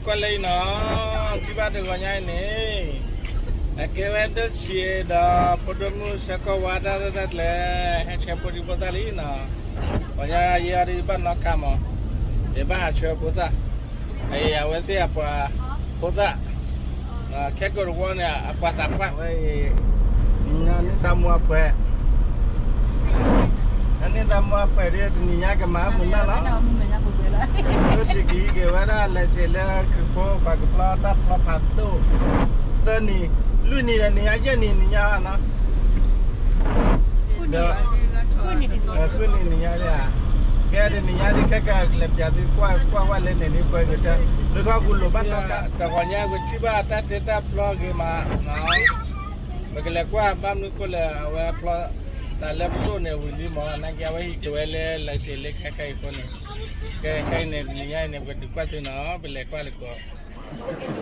ကွၢ်လၢအံၤနီၤ, ထံၣ်ဘၣ်တဂီၤညါအံၤန့ၣ်, အကဲဝဲဒိၣ်ဆံးဒီးဖိဒိၣ်မုၣ်ဆၢကီၢ်ဝါတၢ်ရဲၣ်တၢ်ကျဲၤ ဟဲဆှၢဖိဒံဖိသၣ်လံနီၤ. ပှၤညါယဲအီၤဒ်ဘၣ်နီၣ်ကါမး, ယဘၣ်ဟးဆှၢဖိသၣ်, အဝဲသ့ၣ်အပှၤဖိသၣ်, ခဲကိာ်တဝီန့ၣ် အပှၤသးပှၢ် ဝဲအံၤ, နံၣ်သးမူအပှဲၤ နံၣ်သးမူအပှဲၤဒီး တနံၤညါကမၤမုာ်နီၢ်လီၤ. ဒိၣ်ဆံးကဟံးက့ၤဝဲဒၣ်လၢစ့လၢခရံာ်ဖိပှၤကပျီတၢ်ဖျီဖးဒိၣ် သၢနံၤ, လွံၢ်နံၤဒီးနံၤညါယဲၢ်နံၤ နံၤညါနီၤ, ဒီး ဃုနံၤနံၤညါလံဧါ, ကဲတနံၤညါဒ်ခဲကလဲၤပျးသုကွၢ်ကွၢ်ဝဲလၢန့ၣ်ဒ်ပှဲၤကတၢၢ်, လၢခီကူလိာ်ဘၣ်နီၢ်ကါ, တဂီၤညါပထံၣ်ဘၣ်တၢ်တ့တၢ်ဖျီဂ့ၤမး, ပကလဲၤကွၢ်ဘၣ်မနုၤဃိလဲၣ် အဝဲဖျီ တၢ်လၢပဒိၣ်န့ၣ်ဝံၤလံမး, နာ်က့အဝဲဟံးက့ၤဝဲလၢလၢစ့လၢခဲခါအံၤအဃိန့ၣ်, ခဲခဲအံၤန့ၣ် တနံၤညါအံၤန့ၣ် ပကဒုးကွၢ်သုနီၤ, ပလဲၤကွၢ်လၢကီး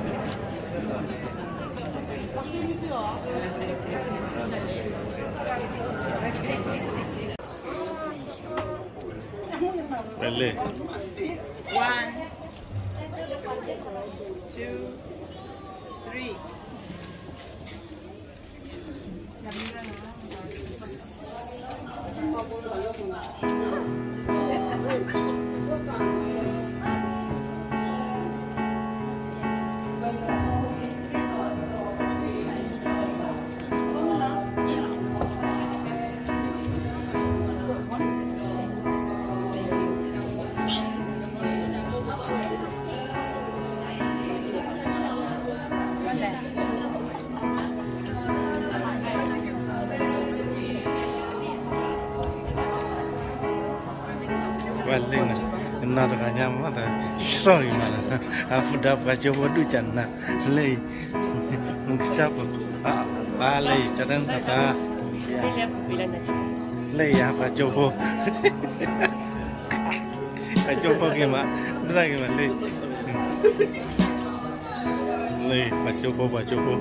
ပလဲၤ One, two, three. ပှၤလၢနၤ, နီၢ်တဂၤညါမးသး, စှီၣ်ဂ့ၤမးလီၤ, အဖုဒီးပှၤကၠိဖိဒူၣ်ကနၤ, လၢအံၤ, မုၢ်ကစၢ်ပ, ပၢ်လၢအံၤ ကတၢၢ်နသး, လၢအံၤယပှၤကၠိဖိ, ပှၤကၠိဖိဂ့ၤမး, ဒၣ်ဂ့ၤမးလၢ လၢပှၤကၠိဖိ ပှၤကၠိဖိ,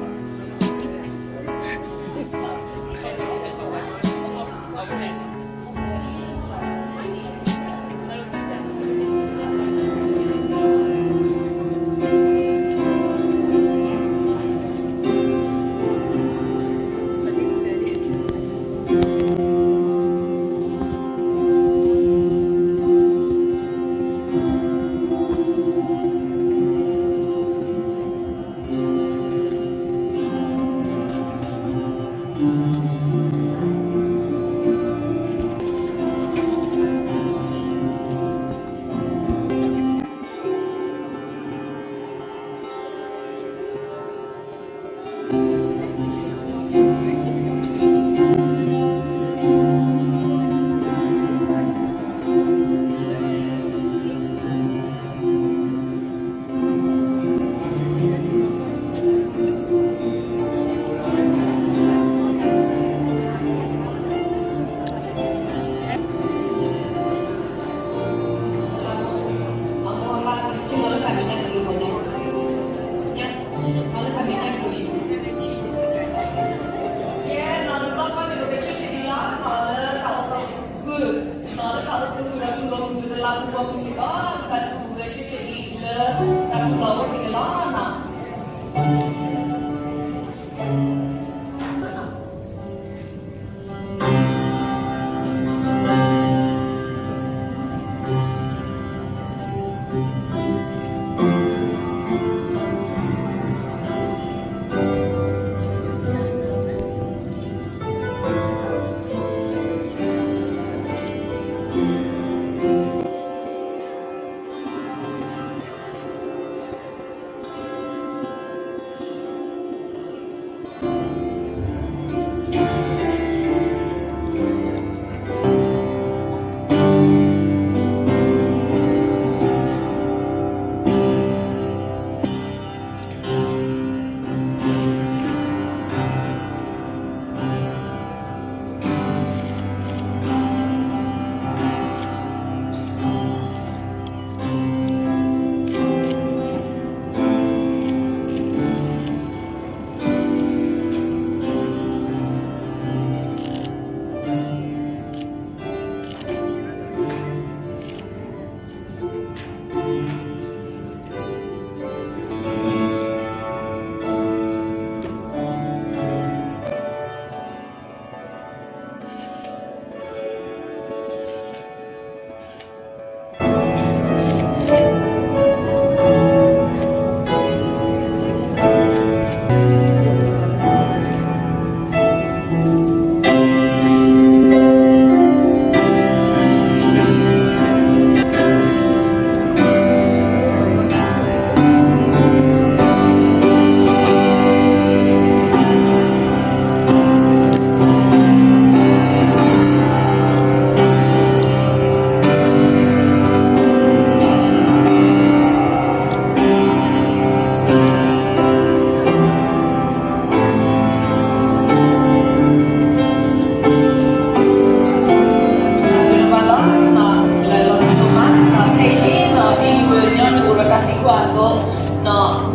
ဒီး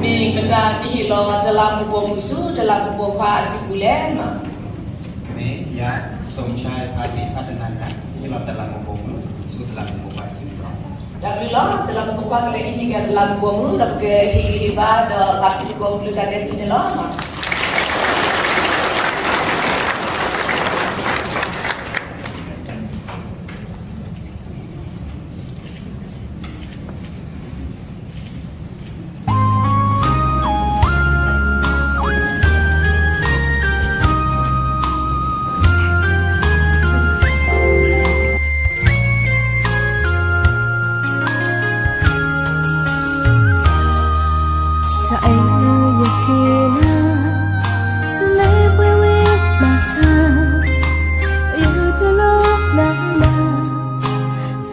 မ့ၢ်မတၤတဟ့ၣ်လီၤတလးမူးပိာ်မုၣ်ဆူတလးမူးပိာ်ခွါအစုပူၤလဲၣ်. မ့ၢ်ယၤ စီၤဆါဖါတံၢ်ဖါတနၤညါ တဟ့ၣ်လီၤတလးမူးပိာ်မုၣ်ဆူတလးမူးပိာ်ခွါအစုပူၤလီၤ. တၢ်ဘျုးလီၤ. တလးမူးပိာ်ခွါကလဲၤဟံးန့ၢ်က့ၤတလးမူးပိာ်မုၣ် ဒီးပကဟ့ၣ်ဂံၢ်ဟ့ၣ်ဘါ ဒီးသးခုကိးကလုာ်တၢ်ဒဲးဆူန့ၣ်လီၤ. တၢ်အဲၣ်လၢယက့ၤနၤ တလဲၤပှဲၤဝဲဘၣ်ဆၣ် ယတလီၤနၤနၤ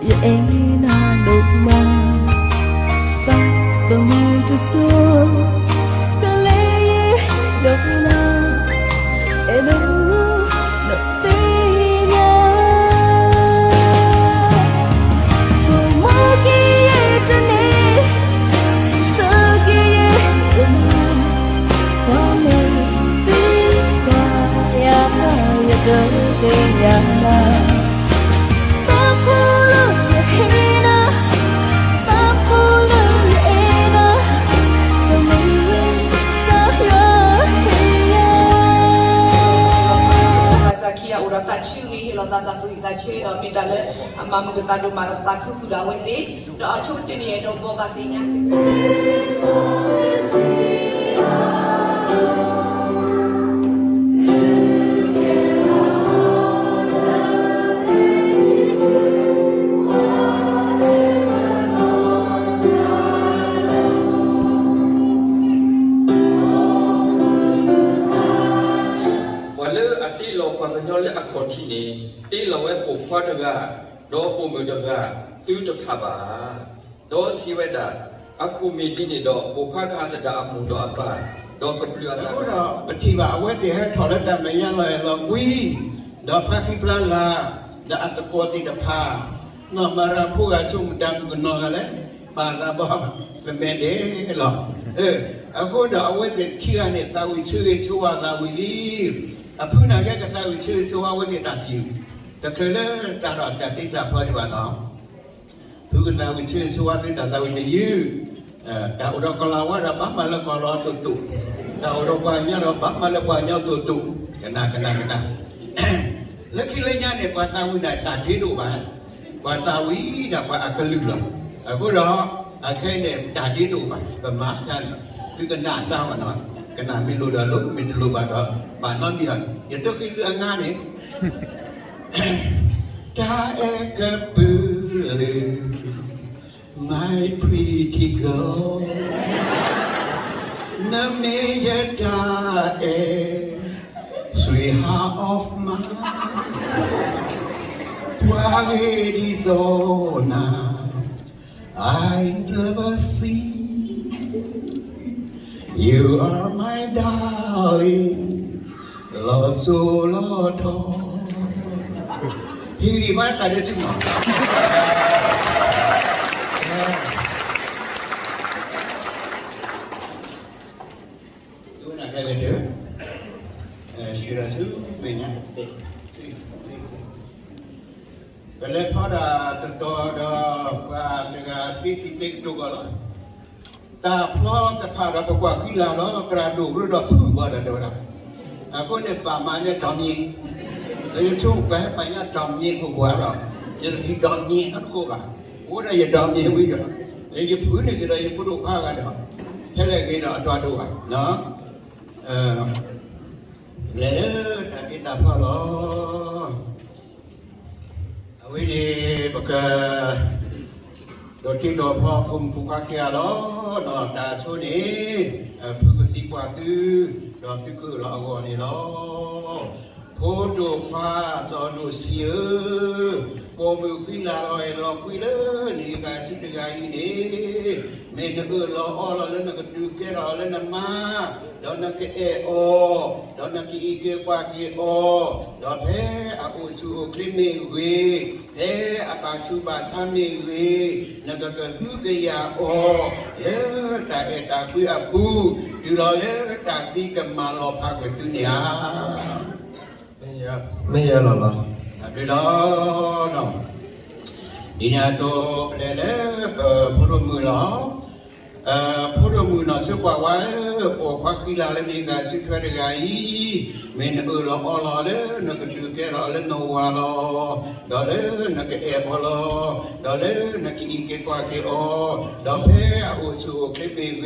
ယအဲၣ်နၤဒိၣ်မး သးသမူတစိၤ ကလဲၤယံၤဒိၣ်နၤ အဲၣ်ဒိးနသ့ၣ်ညါ ဆိမိၣ်က့ၤယဲၢ်တန့ၢ် စံးဆၢက့ၤယဲၢ်တမံၤ ပှၤမ့ၢ်သ့ၣ်ညါယၤ ယတသ့ၣ်ညါနၤ သးဖိလၢယဟ့ၣ်နၤ သးဖိလၢယအဲၣ်နၤ တမ့ၢ်ကစၢ်ယွၤဟ့ၣ်ယၤ ဘၣ်ဆၣ်ခံဂၤအိၣ်ဒီးတၢ်ဆၢဂ့ၤ ဟ့ၣ်လီၤသးတၢ်သူၣ်ဝံၣ်သးဆၢဒီး မ့ၢ်တၢ်လၢအမၤမုာ်ပသးဒိၣ်မးဒီး ပသးခုဃုာ်ဒီးအဝဲသ့ၣ် ဒီးအဆိကတၢၢ်န့ၣ် အဲၣ်ဒိးဘိးဘၣ်သ့ၣ်ညါစ့ၢ်ကီး ပှၤလၢအတ့လီၤပှၤကညီလၢအခီၣ်ထံးန့ၣ် တ့လီၤဝဲပိာ်ခွါတဂၤ, ဒီးပိာ်မုၣ်တဂၤ, သုတဖးဘၣ်. ဒီးစံးဝဲဒၣ်, အကူၣ်မ့ၢ်ဒ်န့ၣ်ဒီး ပိာ်ခွါကဟးသဒၣ်အမိၢ်ဒီးအပၢ်, ဒီးကပျုၢ်အသး အဃိဒီး ပထံၣ်ဘၣ် အဝဲသ့ၣ်ဟဲထီၣ်လၢတၢ်မဲာ်ညါလီၤအဲၣ်လီၤကွံ, ဒီးဖါခံဖျါလၢ်, ဒီးအသကိးသ့ၣ်တဖၣ်, နီၢ်မၤရၤဖိဂၤဆိကမိၣ်တၢ်မုၣ်ကနီၤဂၤလဲၣ်, ပာ်သးဘီသမၢဒဲးလီၤ. အဃိဒီးအဝဲသ့ၣ်ခံဂၤန့ၣ် သးဝံၣ်ဆၢဂ့ၤဆၢဝါသးဝံၤလံ. အဖုနာ်က့ကသးဝံၣ်ဆၢဂ့ၤဆၢဝါအဝဲသ့ၣ်တၢ်သံ, တချုးလၢတၢ်ဒီးတၢ်တ့တၢ်ဖျီဒံးဘၣ်နီၤ ဖုကသးဝံၣ်ဆၢဂ့ၤဆၢဝါသုတၢ်သးဝံၣ်တယုၢ်, တၢ်အိၣ်ဒီးကီၤလၤဝါဒီးဘၣ်မၤလၢကီၤလၤတိၢ်တိၢ်, တၢ်အိၣ်ဒီးပှၤကညီဒီးဘၣ်မၤလၢပှၤကညီတိၢ်တိၢ်, ကနၣ်ကနၣ်ကနၣ်, လၢခံလၢညါန့ၣ် ပှၤသးဝံၣ်ဒၣ်တၢ်ဒ့တအိၣ်ဘၣ်, ပှၤသးဝံၣ်ဒၣ်ပှၤအကလုၢ်လီၤ. အဃိဒီး အခဲအံၤန့ၣ် တၢ်ဒ့တအိၣ်ဘၣ်, ပမၤတၢ်န့ၣ် သုကနၣ်တၢ်ဘၣ်နီၤ, ကနၣ်မ့ၢ်လိၣ်ဒီးလိၣ် မ့ၢ်တလိၣ်ဘၣ်ဒီး ဘၣ်နီတမံၤဘၣ်, ယတိၢ်ဃံသုအငါန့ၣ် တၢ်အဲၣ်ကပုာ်လုၢ်, my pretty girl, နမ့ၢ်ယတၢ်အဲၣ်, sweetheart of mine, ပှၤဂ့ၤဒ်သိးနၤ I never see, you are my darling, လီၤစိၤလီၤထီ, ဟ့ၣ်ဂံၢ်ဘါတၢ်ဒဲးဆူမး ဝဲနၤခဲလၢာ်တၢ်, ဆှၢဒီးဆူမဲာ်ညါ, ပလဲၤဖီဒၣ်တတီၤဒီး ပှၤတဂၤသ့ထံသ့ကတိၤကီးလီၤ. တၢ်ဖျီတဖၣ်ဒီးပကွၢ်ဃံလၤလီၤ သရၣ်ဒိၣ်ကရၢဒီးဖုၣ်ဘၣ်ဒီးတဲဝဲဒၣ်, အဃိန့ၣ်ဘၣ်မၤန့ၢ်တီၢ်မံၤ, ဒီးယဆိကမိၣ်ပှၤဟဲပာ်ညါတီၢ်မံၤကကွၢ်ဒီး ယတထံၣ်တီၢ်မံၤအတဃိဘၣ်, အိၣ်ဒီးယတီၢ်မံၤဝံၤဒီး ယဖုၣ်န့ၢ်က့ၤဒီးယဖိဒိၣ်ခွါဂၤဒီး ထဲလဲၣ်ဂ့ၤဒီးအတီၢ်ဒိၣ်ဘၣ်, လဲၤလၢတၢ်တ့တၢ်ဖျီလီၤ. အဝဲန့ၣ် ပက ဒီးတ့ဒီးဖျီဖိမုၣ်ဖိခွါခံဂၤလီၤ. ဒီးတၢ်ဆိန့ၣ် ဖုကသံကွၢ်သု, ဒီးသုကအၢၣ်လီၤအဂီၢ်န့ၣ်လီၤ. ဖိဒိၣ်ခွါစီၤဒိၣ်ဆံးဧၢ, ပိာ်မုၣ်ဃံလၤလီၤအဲၣ်လီၤကွံလၢနဟံၣ်ဂၤစုတဂၤအံၤန့ၣ်, မ့ၢ်နအၢၣ်လီၤအီလီၤလၢနကဒုးကဲထီၣ်လၢနမါ, ဒီးနကအဲၣ်အီၤ, ဒီးနကအံးက့ၤကွၢ်က့ၤအီၤ, ဒီးဖဲအအိၣ်ဆူၣ်အိၣ်ချ့မ့ၢ်ဂ့ၤ, ဖဲအဘၣ်ဆူးဘၣ်ဆါမ့ၢ်ဂ့ၤ, နကကဟုကယာ်အီၤ လၢတၢ်အဲၣ်တၢ်ကွံအပူၤ, တုၤလီၤလၢတၢ်သံကမၤလီၤဖးကွံာ်သုန့ၣ်ဧါ. မ့ၢ်ယလီၤလီၤ. တၢ်ဘျုးလီၤ. ဒ်န့ၣ်အသိး ပလဲၤလၢပဖိဒိၣ်မုၣ်လီၤ. ဖိဒိၣ်မုၣ်နီၢ်ဆၢကွၢ်ဝါဧၢ, ပိာ်ခွါဃံလၤလၢနဟံၣ်ဂၤစုထွဲတဂၤအံၤ, မ့ၢ်နအၢၣ်လီၤအီလီၤလၢနကဒုးကဲထီၣ်လၢနဝၤလီၤ, ဒီးလၢနကအဲၣ်အီၤလီၤ, ဒီးလၢနကအံးက့ၤကွၢ်က့ၤအီၤ, ဒီးဖဲအအိၣ်ဆူၣ်အိၣ်ချ့မ့ၢ်ဂ့ၤ,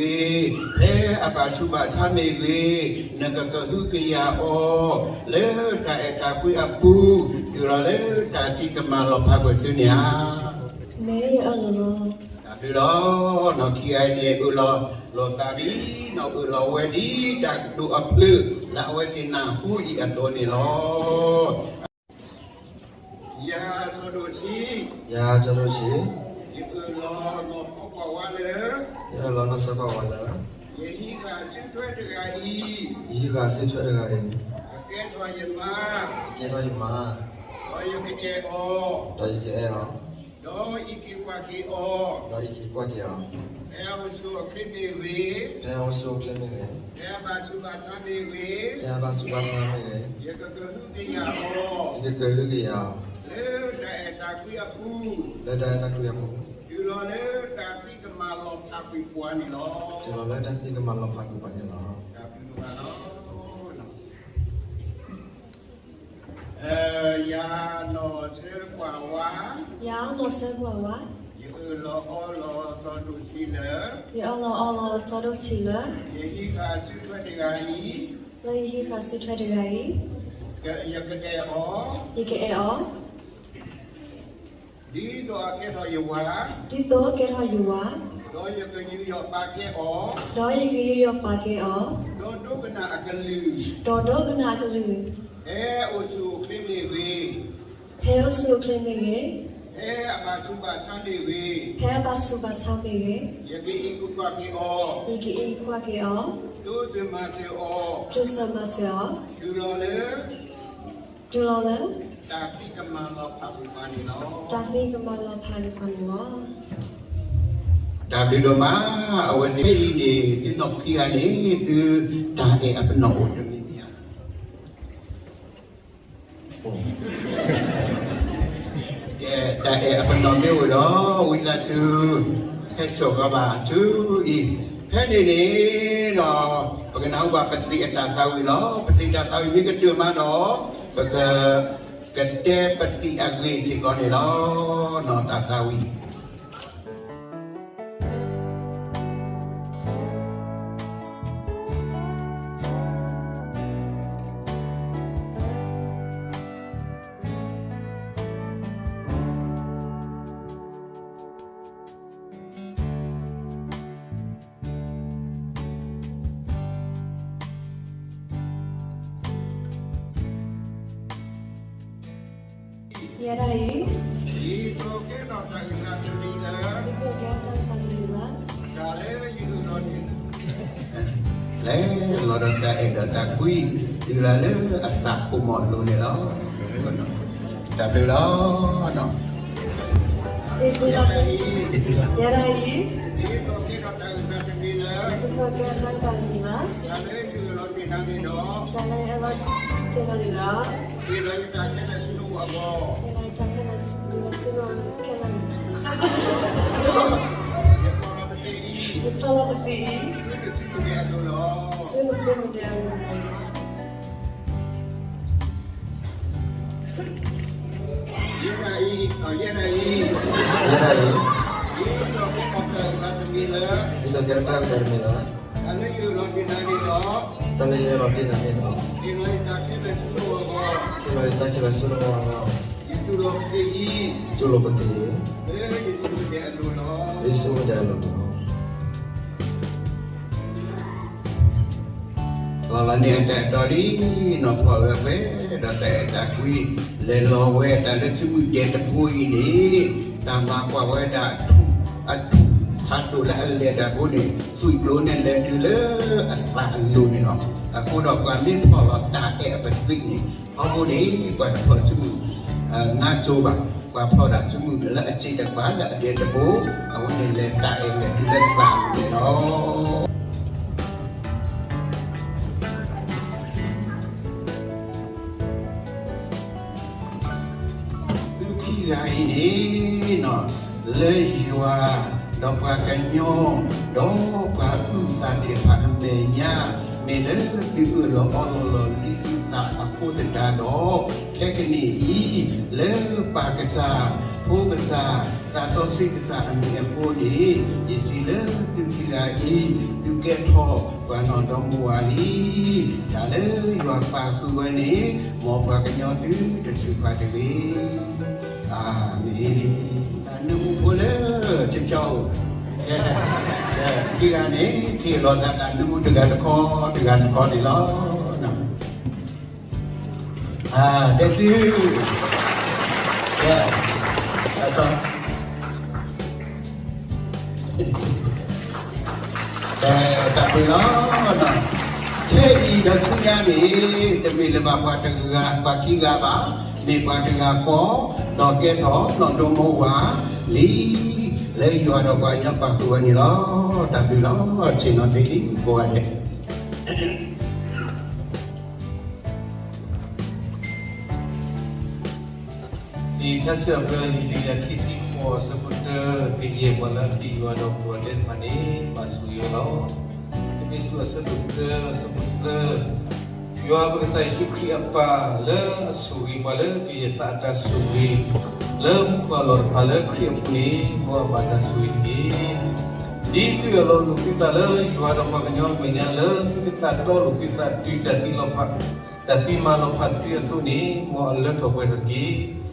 ဖဲအဘၣ်ဆူးဘၣ်ဆါမ့ၢ်ဂ့ၤ, နကကဟုကယာ်အီၤ လၢတၢ်အဲၣ်တၢ်ကွံအပူၤ, တုၤလီၤလၢတၢ်သံကမၤလီၤဖးကွံာ်သုန့ၣ်ဧါ. မ့ၢ်ယအၢၣ်လီၤလီၤ. တၢ်ဘျုးလီၤ. နီၢ်ခံဂၤအံၤန့ၣ် အၢၣ်လီၤလိာ်သးဒ်နီၢ်အၢၣ်လီၤဝဲဒ်တၢ်ကတိၤအဖျၢၣ် လၢအဝဲသ့ၣ်နၢ်ဟူအံၤအသိးန့ၣ်လီၤ. ယၤစီၤဒိၣ်ဆံး, ယၤစီၤဒိၣ်ဆံး, ယအၢၣ်လီၤနီၢ်ဆၢကွၢ်ဝါလၢ, ယအၢၣ်လီၤနီၢ်ဆၢကွၢ်ဝါလၢ, ယဟံၣ်ဂၤစုထွဲတဂၤအံၤ, ယဟံၣ်ဂၤစုထွဲတဂၤအံၤ, ကကဲထီၣ်ယမါ, ကကဲထီၣ်ယမါ, ဒီးယကအဲၣ်အီၤ, ဒီးယကအဲၣ်အီၤ, ဒီးအံးက့ၤကွၢ်က့ၤအီၤ, ဒီးအံးက့ၤကွၢ်က့ၤအီၤ, ဖဲအအိၣ်ဆူၣ်အိၣ်ချ့မ့ၢ်ဂ့ၤ, ဖဲအအိၣ်ဆူၣ်အိၣ်ချ့မ့ၢ်ဂ့ၤ, ဖဲအဘၣ်ဆူးဘၣ်ဆါမ့ၢ်ဂ့ၤ, ဖဲအဘၣ်ဆူးဘၣ်ဆါမ့ၢ်ဂ့ၤ, ယကကဟုကယာ်အီၤ, ယကကဟုကယာ်အီၤ, လၢတၢ်အဲၣ်တၢ်ကွံအပူၤ, လၢတၢ်အဲၣ်တၢ်ကွံအပူၤ, တုၤလီၤလၢတၢ်သံကမၤလီၤဖးကွံာ်ပှၤန့ၣ်လီၤ. တုၤလီၤလၢတၢ်သံကမၤလီၤဖးကွံာ်ပှၤန့ၣ်လီၤ. တၢ်ဘျုးဒိၣ်မးလီၤ. ယၤနီၢ်ဆၢကွၢ်ဝါ, ယၤနီၢ်ဆၢကွၢ်ဝါ, ယအၢၣ်လီၤအီလီၤစီၤဒိၣ်ဆံးလၢ, ယအၢၣ်လီၤအီလီၤစီၤဒိၣ်ဆံးလၢ, ယဟံၣ်ဂၤစုထွဲတဂၤအံၤ, လၢယဟံၣ်ဂၤစုထွဲတဂၤအံၤ, ယကအဲၣ်အီၤ, ယကအဲၣ်အီၤ, ဒ်သိးအကဲထီၣ်ယဝၤ, ဒ်သိးအကဲထီၣ်ယဝၤ, ဒီးယကယူးယီၣ်ပာ်ကဲအီၤ, ဒီးယကယူးယီၣ်ပာ်ကဲအီၤ, ဒီးဒိကနၣ်အကလုၢ်, ဒီးဒိကနၣ်အကလုၢ်, ဖဲအအိၣ်ဆူၣ်အိၣ်ချ့မ့ၢ်ဂ့ၤ, ဖဲအအိၣ်ဆူၣ်အိၣ်ချ့မ့ၢ်ဂ့ၤ, ဖဲအဘၣ်ဆူးဘၣ်ဆါမ့ၢ်ဂ့ၤ, ဖဲအဘၣ်ဆူးဘၣ်ဆါမ့ၢ်ဂ့ၤ, ယကအံးက့ၤကွၢ်က့ၤအီၤ, ယကအံးက့ၤကွၢ်က့ၤအီၤ, တိစၢၤမၤစၢၤအီၤ, တိစၢၤမၤစၢၤအီၤ, တုၤလီၤလၢ တုၤလီၤလၢ တၢ်သံကမၤလီၤဖးကွံာ်ပှၤန့ၣ်လီၤ. တၢ်သံကမၤလီၤဖးကွံာ်ပှၤန့ၣ်လီၤ. တၢ်ဘျုးဒိၣ်မး, အဝဲသ့ၣ်အံၤန့ၣ် သုနီၢ်ခံဂၤန့ၣ် သုတၢ်အဲၣ်အပနီၣ်အိၣ်တမံၤမံၤဧါ. ကဲ, တၢ်အဲၣ်အပနီၣ်မ့ၢ်အိၣ်ဒီး ဝံသးစူၤ ဟဲစိာ်ဃီဘၣ်ဆူအံၤ. ဖဲန့ၣ်န့ၣ်ဒီး ပကနၢ်ဟူဘၣ်ပသံးအတၢ်သးဝံၣ်လီၤ. ပသံးတၢ်သးဝံၣ်မ့ၢ်ကတၢၢ်မးဒီး ပက ကတဲပသံးအဂ့ၢ်စ့ၢ်ကီးန့ၣ်လီၤ. တၢ်သးဝံၣ် ယဲဒၣ်အံၤ, ဒ်သိးကဲထီၣ်တၢ်အုၣ်သးတမံၤလၢ, ဒ်သိးကဲထီၣ်တၢ်အုၣ်သးတမံၤလၢ, တၢ်လၢယအၢၣ်လီၤန့ၣ်, လဲၤလီၤဒီးတၢ်အဲၣ်ဒီးတၢ်ကွံ, တုၤလၢအသးခိၣ်မီၢ်လိၤန့ၣ်လီၤ. တၢ်ဘျုးလီၤ. ယဲဒၣ်အံၤ, ဒ်သိးကဲထီၣ်တၢ်အုၣ်သးတမံၤလၢ, ဒ်သိးကဲထီၣ်တၢ်အုၣ်သးတမံၤလၢ, တၢ်လၢယအၢၣ်လီၤတ့ၢ်နၤန့ၣ်ဒီး, တၢ်လၢယအၢၣ်လီၤတ့ၢ်နၤန့ၣ်ဒီး, က့ၤလီၤယတၢ်ခဲလၢာ်ဆူနအိၣ်အဂီၢ်, က့ၤလီၤယတၢ်ခဲလၢာ်ဆူနအိၣ်ခဲလၢာ်, ယဖျီလီၤပသံးအံၤ, ယဖျီလီၤပသံးအံၤ, ဆူနစုမုၢ်ဒဲအလိၤလီၤ. ယဲဒၣ်အံၤ, ယဲဒၣ်အံၤ, ယဲဒၣ်အံၤ, ဒ်သိးကဲထီၣ်တၢ်အုၣ်သးတမံၤလၢ, ဒ်သိးကဲထီၣ်တၢ်အုၣ်သးတမံၤလၢ, တၢ်လၢယအၢၣ်လီၤတ့ၢ်နၤန့ၣ်ဒီး, တၢ်လၢယအၢၣ်လီၤတ့ၢ်နၤန့ၣ်ဒီး, က့ၤလီၤယတၢ်ခဲလၢာ်ဆူနအိၣ်အဂီၢ်, က့ၤလီၤယတၢ်ခဲလၢာ်ဆူနအိၣ်အဂီၢ်, ယတူၢ်လိာ်ပသံးအံၤ, ယတူၢ်လိာ်ပသံးအံၤ, လၢယစုမုၢ်ဒဲအလိၤလီၤ. လၢယစုမုၢ်ဒဲအလိၤလီၤ. လီၤလီၤန့ၣ်အတၢ်အဲၣ်တီလံ, နီၢ်ဖျီၣ်ဝဲဖဲ ဒီးတၢ်အဲၣ်တၢ်ကွံ, လဲၤလီၤဝဲတၢ်လၢစုမုၢ်ဒဲတဘိအံၤန့ၣ်, တၢ်မၤကွၢ်ဝဲဒၣ်အထူၣ်, အထူၣ်ဖးဒိၣ်လၢအလဲၤတၢ်အဃိန့ၣ် သွံၣ်ဒိၣ်န့ၣ်လဲၤတုၤလၢအသးအလိၤန့ၣ်လီၤ. အဃိဒီးပှၤမ့ၢ်ဖျီၣ်လီၤတၢ်အဲၣ်အပသံးန့ၣ် ထီဘိန့ၣ် ပှၤတဖျီၣ်စုမုၢ် နါစိၤဘၣ်, ပှၤဖျီၣ်ဒၣ်စုမုၢ်လၢအစ့တကပၤလၢအဒဲတဘိ, အဝဲန့ၣ်လဲၤတၢ်အဲၣ်လဲၤတုၤလၢသးအလိၤန့ၣ်လီၤ. သုခံဂၤအံၤန့ၣ်, လၢယွၤ, ဒီးပှၤကညီ, ဒီးပှၤအုၣ်သးသ့ၣ်တဖၣ်အမဲာ်ညါ, မ့ၢ်လၢသုအၢၣ်လီၤအီလီၤလီၤလံသုသးအဃိသတးဒီး, ခဲကနံၣ်အံၤ, လၢပၢ်ကစၢ်, ဖိကစၢ်, သးစီဆှံကစၢ်အမံၤအဃိန့ၣ်, ယစံးလၢသုခံဂၤအံၤ, သုကဲထီၣ်ပှၤနီၢ်ဒီမါဝၤလံ. တၢ်လၢယွၤပာ်ဃုာ်ဝဲန့ၣ်, မ်ပှၤကညီသုတထုးဖးတဂ့ၤ. အၤမ့ၣ်. တၢ်နၢမူဖိလၢဆၢကတီၢ်အိၣ်, ခံဂၤန့ၣ် ကဟ့ၣ်လီၤသးတၢ်နၢမူတဂၤတခီ, တဂၤတခီန့ၣ်လီၤ. အၤ, ဒဲသု, တၢ်ဘျုးလီၤ. ခဲအံၤဒီးဆူညါန့ၣ်, တမ့ၢ်လၢၤဘၣ်ပှၤတဂၤ, ပှၤခံဂၤဘၣ်, မ့ၢ်ပှၤတဂၤဃီ, ဒီးကဲထီၣ်နီၢ်ဒီမါဝၤလံ, လၢယွၤဒီးပှၤကညီပာ်ဃုာ်ဝဲန့ၣ်လီၤ. တၢ်ဘျုးလီၤ. ဆ့ၣ်နီၤသ့လံကိးဂၤဒဲး. လံာ်ထါစံးထီၣ်ပတြၢၤ တကယၤခံဆံဃိး အဆၢဖိတၢ, ကယဲၢ်ပှၤလၢအပျံၤယွၤဒီးပှၤဒဲးတဖၣ်န့ၣ် ဘၣ်ဆိၣ်ဂ့ၤဝဲလီၤ. အ့းဖ့းစူး အဆၢဒိၣ်တၢ, အဆၢဖိတၢ, ယွၤပကစၢ်ယ့ၣ်ၡူးခရံာ်အပၢ်လၢအဆိၣ်ဂ့ၤပှၤလၢကယဲၢ်သးအတၢ်ဆိၣ်ဂ့ၤ, လၢမူခိၣ်အလီၢ်တဖၣ်လၢခရံာ်အပူၤန့ၣ်, မ်အဘၣ်တၢ်ဆိၣ်ဂ့ၤတက့ၢ်. ဒ်သုအၢၣ်လီၤလိာ်သုသးလၢယွၤဒီးပှၤကညီအမဲာ်ညါ လၢသုကသးတီလိာ်သုသးတုၤတၢ်သံလီၤဖး တၢ်သံမၤလီၤဖးသ့အသိးန့ၣ်, မ်အလၢထီၣ်ပှဲၤထီၣ်တက့ၢ်.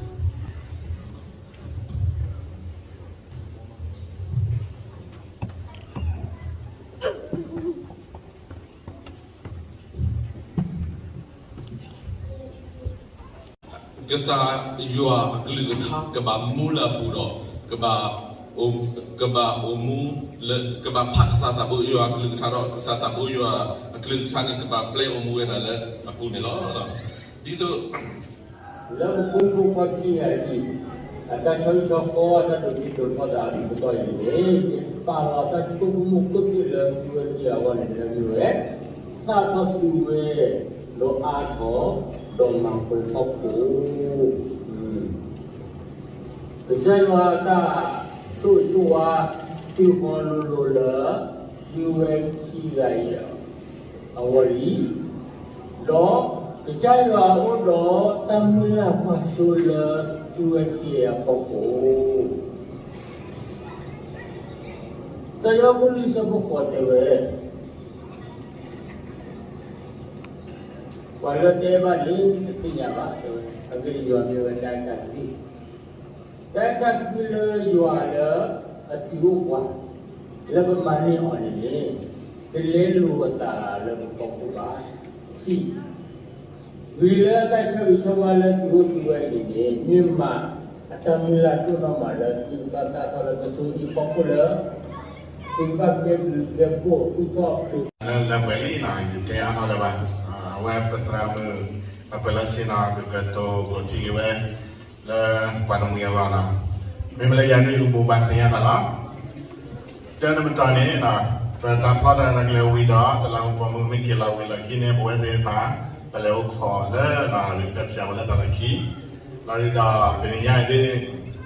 ကစၢ်ယွၤအကလုၢ်ကထါကဘၣ်မူလၢအပူၤဒီး, ကဘၣ်, ကဘၣ်အိၣ်မူလၢ, ကဘၣ်ဖးကစၢ်သးဘိယွၤအကလုၢ်ကထါဒီး ကစၢ်သးဘိယွၤအကလုၢ်ကထါန့ၣ် ကဘၣ်ပျဲအိၣ်မူဝဲဒၣ်လၢအပူၤန့ၣ်လီၤ. ဒ်သိး လၢပဖိမုၣ်ဖိခွါခံဂၤအံၤ, အတၢ်ဆီဟံၣ်ဆီဃီ အတၢ်ဒိးဘျၢဒိးဖှီၣ်သးအပူၤကတီၢ်အံၤန့ၣ်, ပာ်လီၤတၢ်ဆိကမိၣ်ခိၣ်သ့ၣ်လၢသုဝဲခံဂၤအဂီၢ်န့ၣ် လၢမ့ၢ်ဝဲ, သၣ်ထီၣ်သုဝဲ, ဒီးအါထီၣ်, ဒီးမၤပှဲၤဟီၣ်ခိၣ် ကစၢ်ယွၤအတၢ်ဆိၣ်ဂ့ၤဆိၣ်ဝါ တုၤဃီၤလိၤလိၤလၢ သုဝဲခံဂၤအံၤအဂီၢ်လံ. ဒီးကစၢ်ယွၤအိၣ်ဒီးတၢ်မုၢ်လၢ်ကွၢ်စိလၢသုဝဲခံဂၤအဖီခိၣ်, တၢယီၤဖိလွံၢ်ဆၢဖိဃိးတဲဝဲ, ပှၤလၢတအဲၣ်ဘၣ်န့ၣ် တသ့ၣ်ညါဘၣ်, အဂ့ၢ်ဒ်အံၤ ယွၤမ့ၢ်ဝဲတၢ်အဲၣ်တၢ်ကွံ, တၢ်အဲၣ်တၢ်ကွံလၢယွၤလၢအတုၤအိၣ်ပှၤ, လၢပမၤန့ၢ်အီၤန့ၣ်န့ၣ်, တလဲလိာ်အသးလၢပဖီခိၣ်ဘၣ်. ခံ, ဂ့ၤလၢတၢ်ဆၢဂ့ၤဆၢဝါလၢသုအိၣ်သုဝဲအံၤန့ၣ်န့ၣ်, မ့ၢ်မးအတၢ်မုၢ်လၢ်ဒိၣ်နီၢ်မးလၢသုကဘၣ်သၣ်ထီၣ်လၢကဆိးအံၤဖီခိၣ်လၢ သုကဘၣ်ကဲဘျုးကဲဖှိၣ်သူၣ်ထီၣ်အဖျိ လၢလၢပှဲၤလံနီၤ, ယတဲအါထီၣ်လၢၤဘၣ်, အဝဲပသရၣ်မုၣ် ပပၢၤလၢဆ့နီၤ ကကတိၤကျိာ်ထံက့ၤဝဲ လၢပှၤတမှံၤအဂီၢ်နီၤ, မ့မ့ၢ်လၢယၤဒ်အံၤ ပဘၣ်သ့ၣ်ညါဘၣ်လီၤ. တၢ်နမ့ၢ်တီၢ်န့ၣ်, ပတၢ်ဖျီတၢ်ရဲၣ်တၢ်ကျဲၤဝံၤဒီး တလးမူးပိာ်မုၣ်မ့ၢ်က့ၤလီၤဝံၤလီၢ်ခံန့ၣ် ပဝဲသ့ၣ်တဖၣ် ပလဲၤအိၣ်ခိးလၢ reception ဝဲလၢတၢ်လီၢ်ခံ, လီၤဒုးဒီး တနံၤညါအံၤဒ်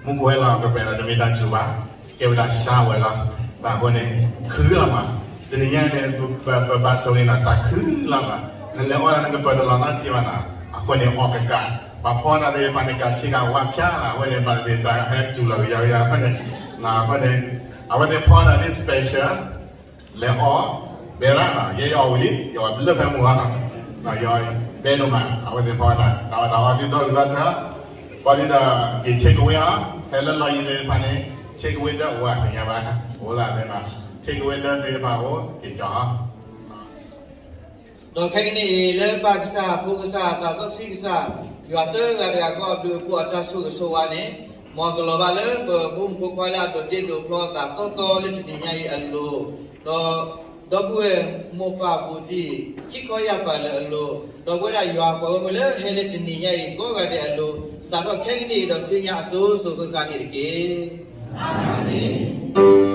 မူးကဝဲလီၤ ပပဲာ်ဒီးတမ့ၢ်တၢ်စူၤဘၣ်, ကဲဝဲဒၣ်ဆါဝဲလီၤ, ဘၣ်အဃိန့ၣ် ခုလီၤမး, တနံၤညါအံၤန့ၣ် ပဘၣ်ဆိၣ်ဂ့ၤနီၤ တၢ်ခုလီၤမး, နလဲၤအီၣ်ဒၣ်နကပၢၤတလီၤနီတထံၣ်ဘၣ်နီၤ, အဃိန့ၣ်အီၣ်ကကး, ပှၤဖီတၢ်သ့ၣ်တဖၣ်န့ၣ် ကးဆ့ကၤဝါဖၠါလီၤ, အဃိန့ၣ် ပှၤသ့ၣ်တၢ်ဟဲစူၤလီၤကယီကယီအဃိန့ၣ်, အဃိန့ၣ် အဝဲသ့ၣ်ဖီတၢ်န့ၣ် special လဲၤအီၣ်, ဘဲရၣ်နီၤ, ယဲယအီၣ်ဝံၤလံ, ယအီၣ်လၢဖဲမုၢ်အီၤ, ယဘဲဒိၣ်မး, အဝဲသ့ၣ်ဖီတၢ်, တၢ်ဝဲတၢ်အီၣ်ဒုးဒီဒုးလီၤဆၢ, ဘၣ်ဒုးဒီး က့ၤ take away အီၤ, ဖဲလၢလီၢ်ယံၤသ့ၣ်တဖၣ်န့ၣ် take away ဒၢအိၣ်သ့ၣ်ညါဘၣ်, အိၣ်လၢသ့ၣ်နီၤ, take away ဒၢသ့ၣ်တဖၣ်အိၣ် က့ၤကီၤအီၤ ဒီးခဲကနံၣ်အံၤ လၢပၢ်ကစၢ်, ဖိကစၢ်, သးစီဆှံကစၢ်, ယွၤသၢဂၤတဂၤဃီအဘျုးအဖှိၣ်အတၢ်ဆိၣ်ဂ့ၤဆိၣ်ဝါန့ၣ်, မ်ကလီၤဘၣ်လၢပဖိမုၣ်ဖိခွါလၢအဒိးတ့ဒိးဖျီအသးသီသီလၢတနံၤညါအံၤအလိၤ, ဒီးဒီပုၢ်ဝဲၢ်မိၢ်ပၢ်ဘူးတံၢ် ခံခီယၢ်ပၤလၢအလိၤ, ဒီးပဝဲဒၣ်ယွၤပှၤဂီၢ်မုၢ်လၢဟဲလၢတနံၤညါအံၤကိးဂၤဒဲးအလိၤ, စးထီၣ်ခဲကနံၣ်အံၤဒီးဆူညါအစိၤစိၤဃၣ်ဃၣ်န့ၣ်တက့ၢ်. အၤမ့ၣ်.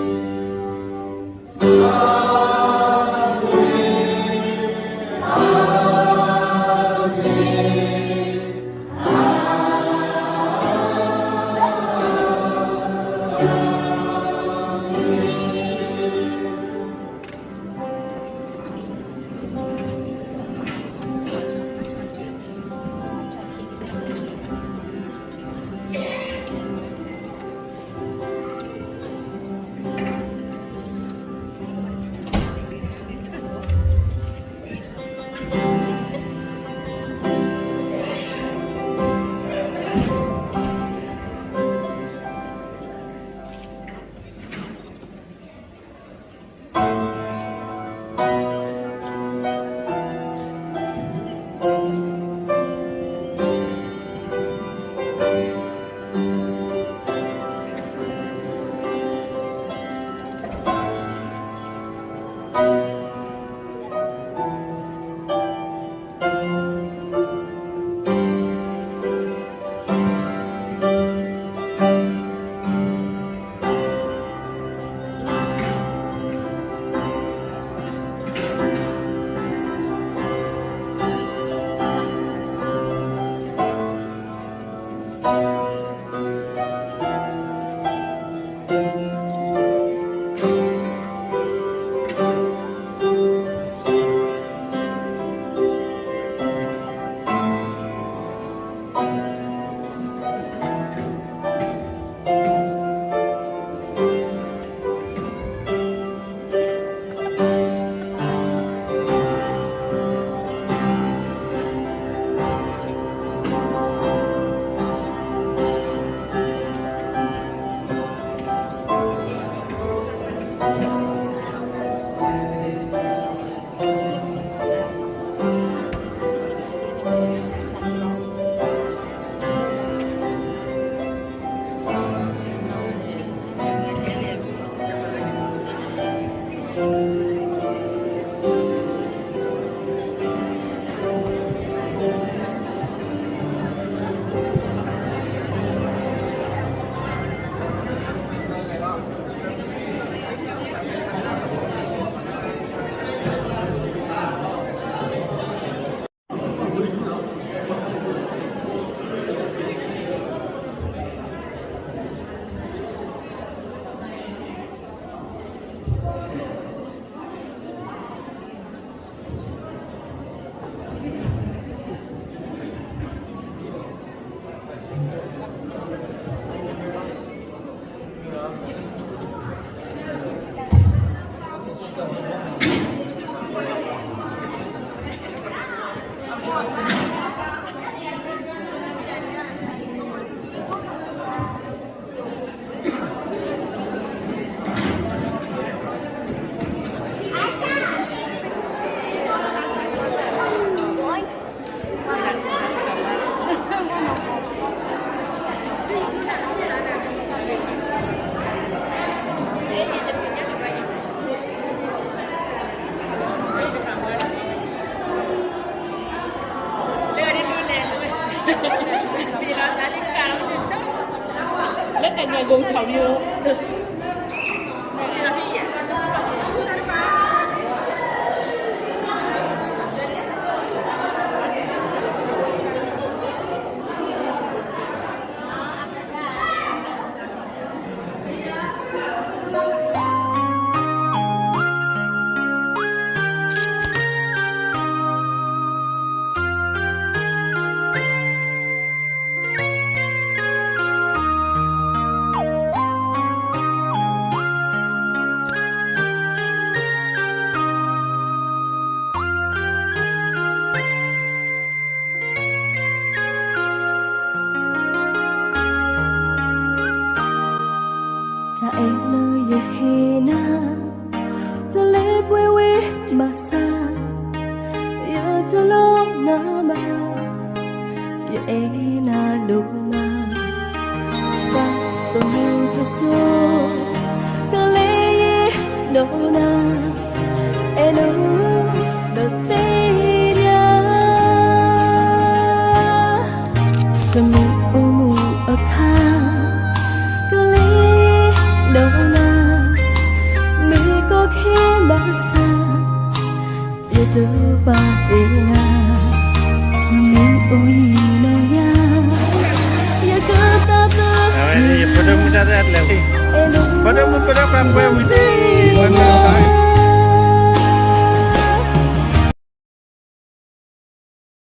ယအဲၣ်နၤဒိၣ်မး, ပၢ်သမူတစိၤ, ကလဲၤယ့ၤဒီးနၤ, အဲၣ်နၤဒီးသ့ၣ်ညါ, တမ့ၢ်အိၣ်မူအခါ, ကလဲၤယ့ၤဒီးနၤ, မ့ၢ်ကီခဲဘၣ်ဆၣ် ယတပာ်တ့ၢ်နၤ, မ့ၢ်အိၣ်ယံၤနီၢ်ယၤ, ယကသးသ့, ယဖိဒိၣ်မုၣ်တၢ်ရဲၣ်လဲၤ, ဖိဒိၣ်မုၣ်ဖိဒိၣ်ခွါကွဲဝံၤန့ၣ်